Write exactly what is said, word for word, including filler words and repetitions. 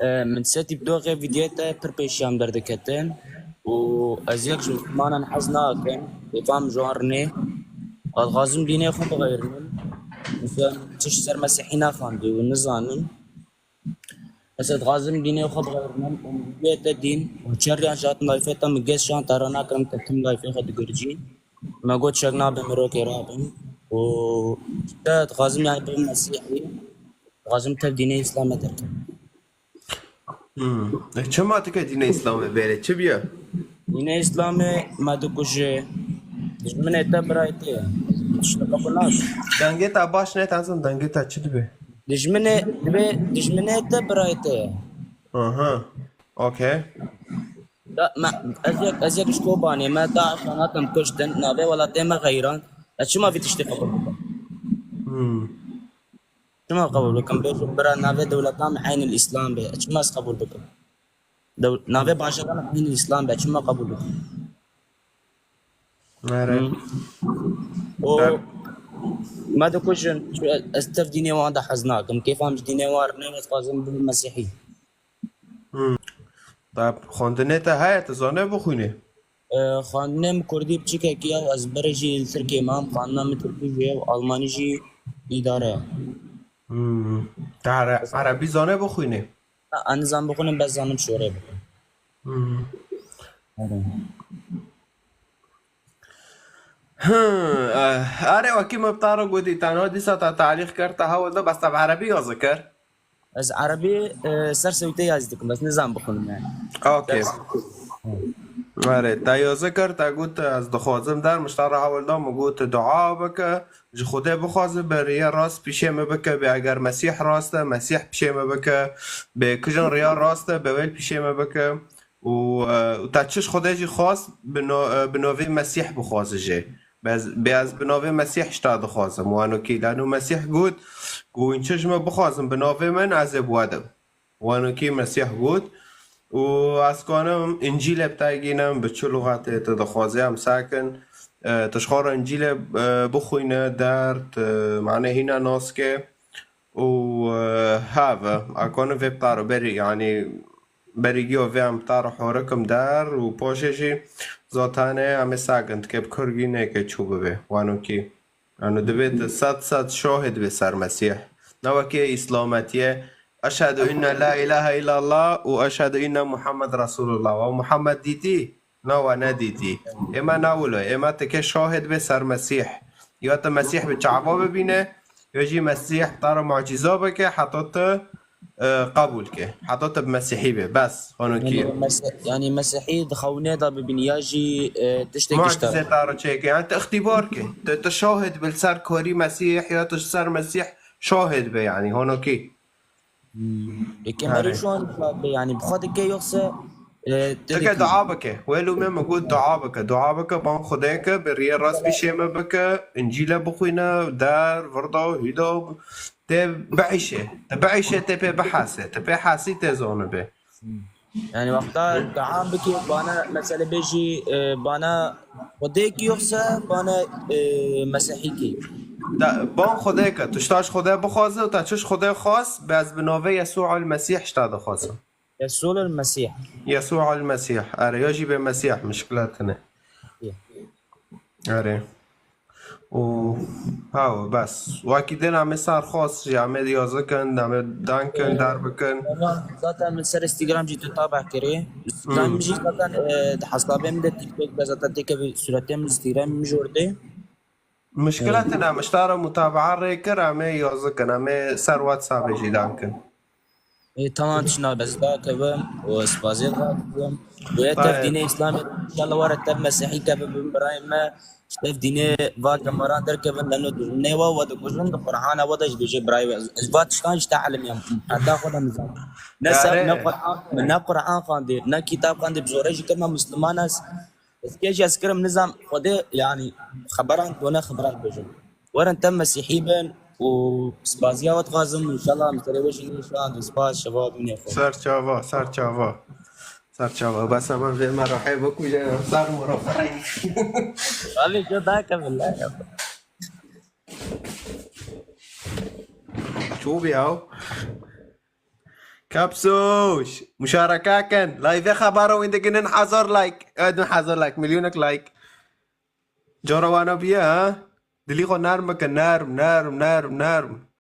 E, min ser TikTokê vîdyoyê te pir pêşiya min derdiketin û ez yek ji Mislimanan hez nakim, kêfa min ji wan rinê. Ez dixwazim dînê xwe bixeyirînim. Mesela min tişt ser Mesîhî nexwendî û nizanim. Ez dixwazim dînê xwe bixeyirînim û min vîdyoyê te dîn û çeriyan ji hatin layfê te min gêz şan te re nakirim te tim layfê xwe digurcî. Me got çek nabe mirokê rabin û te dixwazim yani bibim Mesîhî. Dixwazim tev dînê Îslamê derkevim. Hmm. E, çima tu ke dînê Îslamê bêrê? Çi biye? Dînê Îslamê me dikuje. Dijminê te birayê te ye. Tiştê qebûl nake. Dengê te baş ne, tazim dengê te çi dibe? Dijminê, dibe dijminê te birayê te ye. Aha. Okey. Da, me, ez yek, ez yek ji Kobanê me, DAIŞ hatin kuştin, navê welatê me xeyran. Ez çima vî tiştê qebûl bikim? Hmm. Çima qebûl bikim? Bêjim bira navê dewleta me Eynil Îslam be. Çima ez qebûl bikim? Dew-, navê bajara me Eynil Îslam be. Çima qebûl bikim? Nere? Hı. O Tab- me dikujin. Çi-, ez tev dînê wan de hez nakim. Kêfa min ji dînê wan rine, ez dixwazim bibim Mesîhî. Hmm. Tab xwendinê te heye, tu zane bixwînî? E, xwendinê min kurdî biçûkekî ye û ez berê jî li Tirkiyê mam. Xwendina min tirkî jî ye û almanî jî îdare ye. Hmm. Te ere-, erebî zane bixwînî? Na, ez nizam bixwînim, bes zanim şorê bikim. Hmm. Ere. Hı, eh, are wekî me bi te re gotî, te niha dîsa te talîq kir, te hewl da, bes te bi erebî yazî kir? Ez erebî, e, ser sewtê yazî dikim, ez nizam bixwînim yani. Okey. Ser sewtê. Are, te yazî kir, te got, ez dixwazim der, min ji te re hewl da, min got, dua bike, ji Xwedê bixwaze, bi rêya rast pîşê min bike, bê eger Mesîh rast e, Mesîh pîşê min bike, bê kijin rêya rast e, bê wê pîşê min bike. Û, e, û te çi ji Xwedê jî xwast, bi no-, e, bi navê Mesîh bixwaze jê. Bes, bê ez bi navê Mesîh ji te dixwazim. Wano kî, lano Mesîh got, ku hûn çi ji min bixwazin bi navê min, ez ê bi we dim. Wano kî Mesîh got, û ez kanim Încîlê bi te gînim, bi çi lixetê tu dixwazî em sekin, e, tu ji xwe re Încîlê, e, bixwîne der, tu, mane hîna nas ke. Û, e, have, a kanin vê bi te re berî, yanî berî giyo vê em bi te re horikim der û paşê jî zaten em ê sekin dike bi kurgî neke çû bibe, wano kî. Yanî divê tu sed sed şahid bê ser Mesîh. Ne wekî Îslametiyê, "Eşhedü inne la ilahe illallah" û "Eşhedü inne Muhammed Resulullah." Wa Muhammed dîtî? Na, we nedîtî. Ême na wilo. Ême tu ke şahid bê ser Mesîh. Ya tu Mesîh bi çava bibîne, ya jî Mesîh te re mucîza bike, heta tu, e, qebûl ke. Heta tu bi Mesîhî bê. Bes, hano kî. Yani, Mesi-, yani Mesîhî di xewnê de bibînî ya jî, e, tiştê gişta. Mucîze te re çêke. Yani tu îxtîbar ke. Tu, tu şahid bil ser karî Mesîh ya tu ji ser Mesîh şahid be yani. Hano kî. Hmm. Peki, Are. Meriv şu an, yani, bi xwe dike yoksa, e, Dike dua bike. Wê lûmê min got dua bike. Dua bike, ban Xwedê ke, bi riyê rast pîşê min bike, Încîle bixwîne, der, virda, hîda, tê biîşe. Te biîşe, tê pê bihese. Te pê hesî, tê zanibe. Hmm. Yani, wexta dua bike, bana, mesela, bêjî, e, bana Xwedê ki yoksa bana, e, Mesihî ki? Da, ban Xwedê ke, tu şta ji Xwedê bixwaze û te çi ji Xwedê xwast, be ez bi navê Yesû el Mesîh şta dixwazim. Yesû el Mesîh. Yesû el Mesîh. Are, ya jî bê Mesîh, mişkile tune. Ye. Are. Û, haw, bes. Wekî din em ê ser xwast jî, em ê yazî kin, em ê dankin, Ye. der bikin. Tamam, zaten min ser Instagram jî tu tabe kirî. Instagram Hmm. jî zaten, e, di hesabê min de TikTok de zaten têkevî sûretê min Instagram min jî orada. Mişkile Evet. tune, em ji te re mutabaa rê kir, em ê yazî kin, em ê ser WhatsAppê jî dan kin. Ê, tamam, çi nabe, ez dakevim û spazê dikim. Û yê tev Tayê. dînê Îslamê, înşallah were tev Mesîhî kevin, bibin birayê me, ji tev dînê va kemaran derkevin, leno dijminê we, we dikujin, di Qur'ana we de jî dibêje birayê we. Ez, ez va tiştan ji te elim yam, heta xwe de nizam. Ne se-, Gare. ne Qur'an, ne Qur'an xwendî, ne kitab xwendî, bi zorê jî kirme Misliman ez. Ez kê jî ez kirim nizam, Xwedê, yanî, xeberan, done xeberan bêjim. Werin tev Mesîhî bin û spaziya we dixwazim, înşallah, em serê we jî nîşan, spas, şeva, binê xwe. Ser çava, ser çava. Ser çava. Bes hemen vê me rahê bikuje, em ser murafayın. Abi, şu daha kabul la ya. Çû bî ya. Kapsoş, muşareke kin. Live xebara wî diginin hazar like. Edin hazar like, milyonek like. Cara wana biye ha. Dilî xwe nerm bikin, nerm, nerm, nerm, nerm.